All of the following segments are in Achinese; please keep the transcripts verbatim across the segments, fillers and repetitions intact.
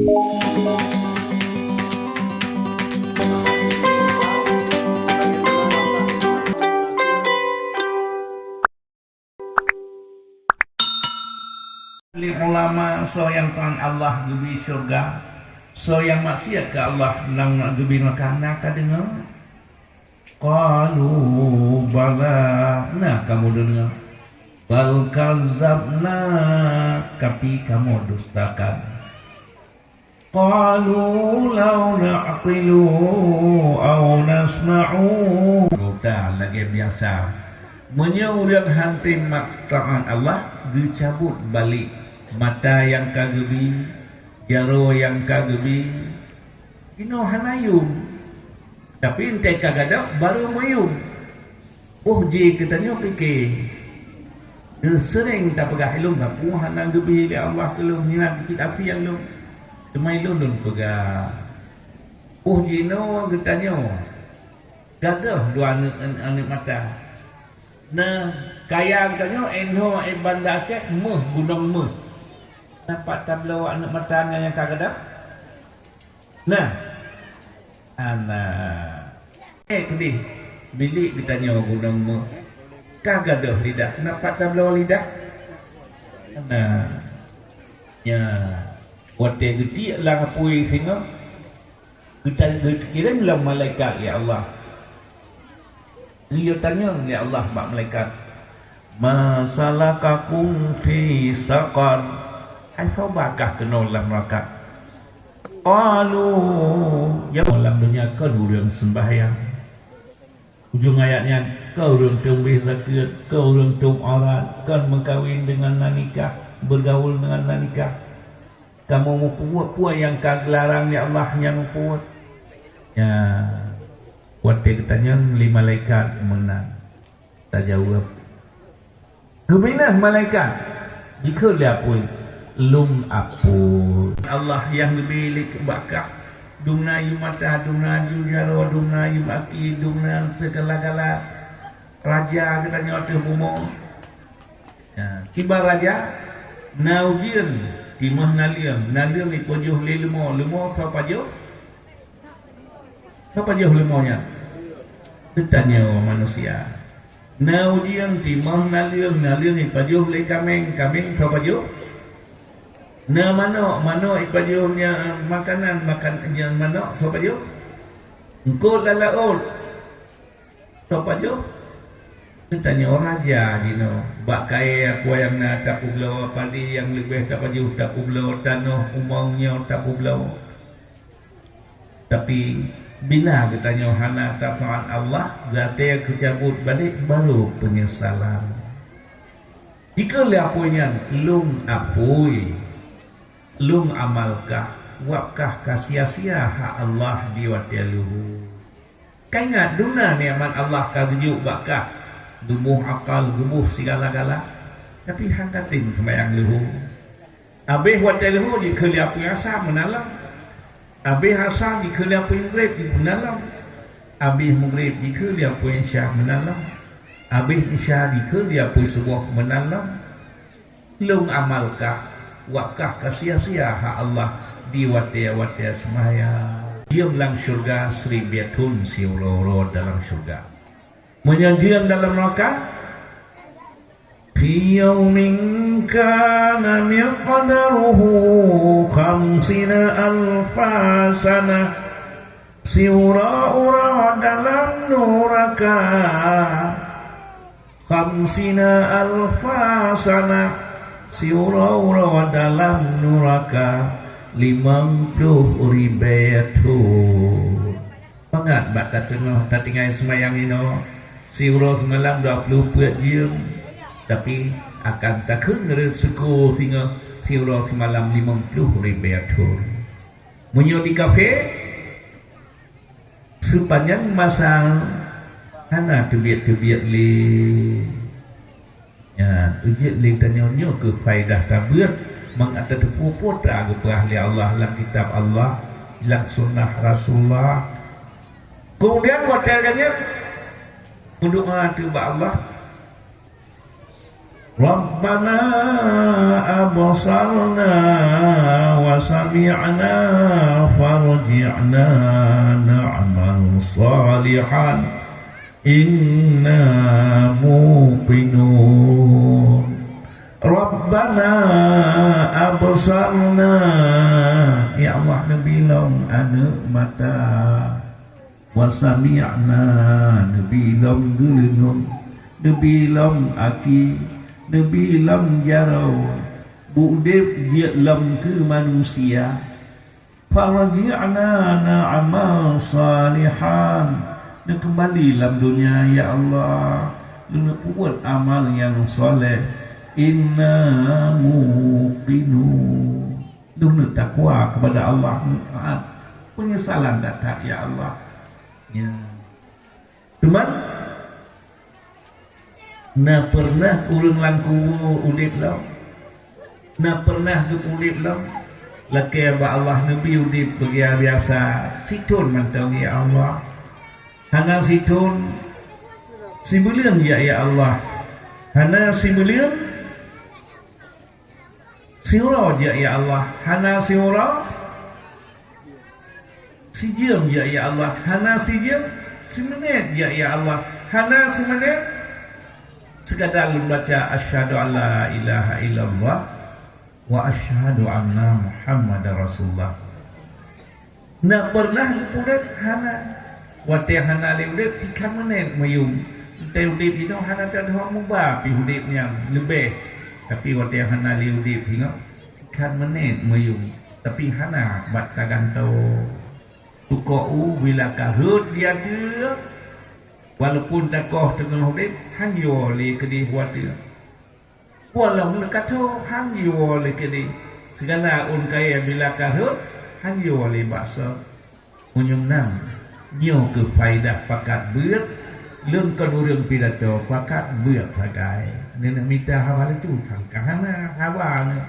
Lé ulama, soe nyang taát Allah geubri syeuruga, soe nyang maksiat keu Allah lam geubri neuraka, na ka deungoe? Qalu bala, na kamoe deungoe. Bal kazabna, tapi kamoe dustakan. Qalu law na'qilu aw nasma'u. Kota lagèe biasa. Meunyoe ureueng hana taát Allah, geucabut balek mata nyang ka geubri, jaroe nyang ka geubri, jinoe hana yum. Tapi enteuk ka gadôh, barô meuyum. Boh jih geutanyoe pike, seuring tapeugah, "Ulôn ka puih hana geubri lé Allah keu lôn, hinan cit asie lôn." Teuma ulôn lôn peugah, boh jinoe geutanyoe gadôh dua aneuk, aneuk mata. Na kaya geutanyoe, inoe, eh, Banda Aceh, méuh, gunong méuh. Na pat tabloe aneuk mata nyan nyang ka gadôh? Nah, ana. Eh, keudeh, milék geutanyoe gunong méuh. Ka gadôh lidah, na pat tabloe lidah? Nah, nya, watèe geutiek lam apui singoh, geuta-, geukirém lom malaikat lé Allah. Geuyue tanyong lé Allah bak malaikat, "Ma salakakum fi saqar?" Hai soe ba kah keunoe lam neuraka? Qalu, ya, lam donya kon ureueng seumbahyang. Ujong ayat nyan, kon ureueng tueng bri zakeuet, kon ureueng tueng aurat, kon meukawen deungon na nikah, beugaul deungon na nikah. Kamoe mupeubuet peue nyang ka geularang lé Allah nyan mupeubuet? Nya, watèe geutanyong lé malaikat meunan, tajaweueb, "Geuminah malaikat, jikheun lé apui, lôn apui." Allah nyang geubri lé bak kah, dum na yum mata, dum na yum jaroe, dum na yum aki, dum na sigala-gala. Raja geutanyoe ateueh bumoe. Ya, kiban raja, na ujeuen, timoh naleueng, naleueng ipajoh lé leumo, leumo soe pajoh? Soe pajoh leumo nyan? Geutanyoe manusia. Na ujeuen, timoh naleueng, naleueng ipajoh lé kaméng, kaméng soe pajoh? Na manok, manok ipajoh nyan makanan, makan nyan manok soe pajoh? Eungkôt lam laôt. Soe pajoh? Geutanyoe raja jinoe. Bak kayèe apui nyang na tapeubloe, padé nyang leubeh tapajoh tapeubloe, tanoh umong nyoe tapeubloe. Tapi, bila geutanyoe hana tapeutaát Allah, gata geucabut balek, barô peunyesalan. Jikheun lé apui nyan, "Lôn apui, lôn amal kah, wab kah ka sia-sia hak Allah di watèe leuhô." Ka ingat, dum na nikmat Allah ka geujok bak kah, geuboh akal, geuboh sigala-gala, tapi han ka tem seumayang leuhô. Abéh watèe leuhô jikheun lé apui asa meunan lom. Abéh asa jikheun lé apui Maghrib meunan lom. Abéh Maghrib jikheun lé apui Isya meunan lom. Abéh Isya jikheun lé apui Suboh meunan lom. Lôn amal kah, wab kah ka sia-sia hak Allah di watèe-watèe seumayang. Diem lam syeuruga siribèe thôn siuroe-uroe dalam syeuruga. Meunyoe diem dalam neuraka, fi yaumin kana miqdaruhu khamsina alfa sanah, siuroe-uroe dalam neuraka. Khamsina alfa sanah, siuroe-uroe dalam neuraka limong ploh ribèe thôn. Mangat bak tateungoh tatinggai seumayang inoe, siuroe seumalam dua ploh peuet jeuem, tapi akan takheun reunseuko singoh siuroe seumalam limong ploh ribèe thôn. Meunyoe di kafé, Sepanjang masa hana teubiet-teubiet lé. Nyan, ijeuet lé tanyoe nyoe keuh faedah tabeuet mangat tateupeue peue nyang geupeugah lé Allah lam kitab Allah, lam sunnah Rasulullah. Keumudian watèe geutanyoe meudoa ateueh bak Allah, Rabbana absarna wa sami'na farji'na na'mal salihan inna muqinun. Rabbana absarna, ya Allah, neubi lom aneuk mata. Wa sami'na, neubi lom geuleunong, neubi lom aki, neubi lom jaroe, beu udeb jeuet lom keu manusia. Farji'na na'mal salihan, neukeumbali lam donya, ya Allah, lôn neupeubuet amal nyang soleh. Inna muqinun. Lôn neutakwa kepada Allah, meu'at, peunyesalan that-that, ya Allah. Ya. Teuma, na peureunah ureuëng lam kubu udeb lom? Na peureunah geup udeb lom? Lakée bak Allah neubi udeb beugiat biasa, sithon mantong, ya Allah. Hana sithon, sibuleuen, ya, ya Allah. Hana sibuleuen, siuroe jeuet, ya Allah, hana siuroe. Sijeuem jeuet, ya Allah, hana sijeuem. Siminét jeuet, ya Allah, hana siminét. Sekadar lôn baca, "Asyhadu an la ilaha illallah wa asyhadu anna Muhammadar Rasulullah." Na peureunah geup udeb? Hana. Watée hana lé udeb, sikhan minét meuyuem. Watée udeb jinoe hana teudeungoe muba pih udeb nyan leubeh. Tapi watée hana lé udeb singoh, sikhan minét meuyuem, tapi hana bak tagantoe. Tukok u bila ka rhot di ateueh, walaupun takoh teungoh udeb, han yoe lé keudeh u ateueh. Walong leukato han jiwoe lé keudeh, sigala ôn kayée bila ka rhot han jiwoe lé bak soe. Meunyoe meunan, nyoe keuh faedah pakat beuet, lôn kon ureuëng pidato pakat beuet sagai. Neuneuk mita haba laju, sangka hana haba neuh.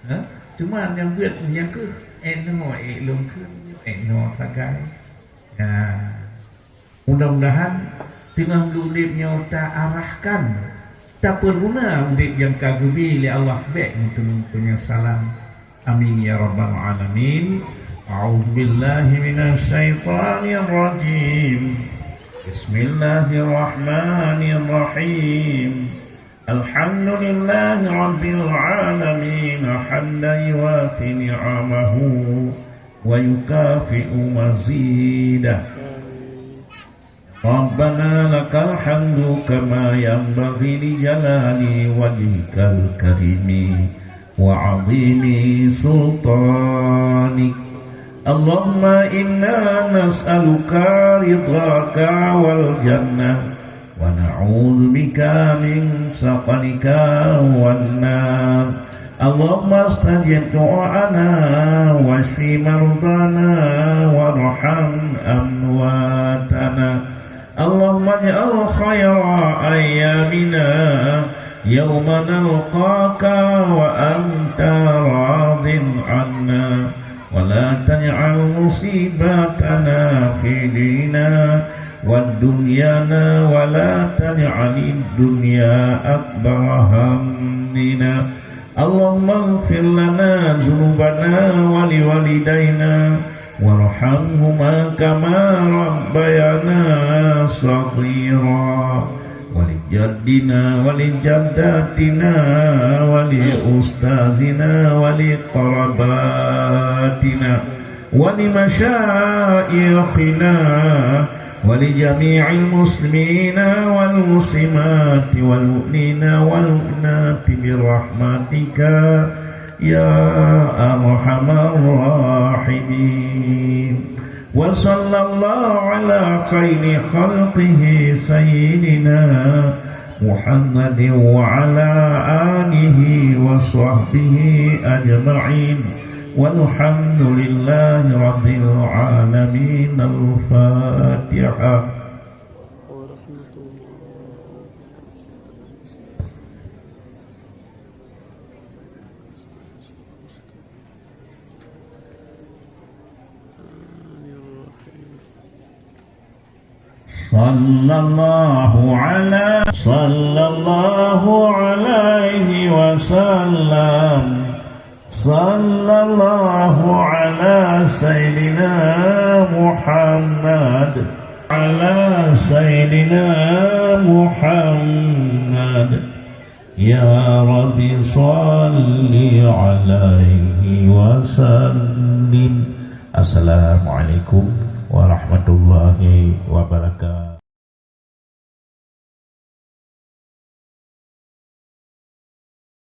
Hah? Cuma nyang beuet nyan keuh, ék noe ék lôn kheun, nyoe ék noe sagai. Nah. Mudah-mudahan teungoh geuudeb nyoe ta-arahkan, tapeuguna udeb nyang ka geubi lé Allah bék meuteumé peunyesalan. Amin ya rabbal alamin. A'udzubillahi minasyaitonirrajim. Bismillahirrahmanirrahim. Alhamdulillahi rabbil alamin, hamdan yuwafi ni'amahu wa yukafi'u mazidah. Rabbana lakal hamdu kama yanbaghi li jalali wajhikal karimi wa 'azimi sultanik. Allahumma inna nas'aluka ridhaka wal jannah wa na'udzubika min sakhatika wan nar. Allahumma stajib du'aana wasyfi mardhana warham amwatana. Allahumma ij'al khaira ayyamina yauma nalqaka wa anta radin 'anna. ولا تجعل مصيبتنا في ديننا ودنيانا ولا تجعل الدنيا أكبر همنا. اللهم اغفر لنا ذنوبنا ولوالدينا وارحمهما كما ربيانا صغيرا. ولجدنا ولجداتنا ولأستاذنا ولقراباتنا ولمشايخنا ولجميع المسلمين والمسلمات والمؤمنين والمؤمنات برحمتك يا أرحم الراحمين. وصلى الله على خير خلقه سيدنا محمد وعلى آله وصحبه أجمعين. والحمد لله رب العالمين. الفاتحة. Sallallahu ala, sallallahu alaihi wasallam. Sallallahu ala sayyidina Muhammad. Ala sayyidina Muhammad. Ya Rabbi, salli alaihi wasallim. Assalamualaikum warahmatullahi wabarakatuh.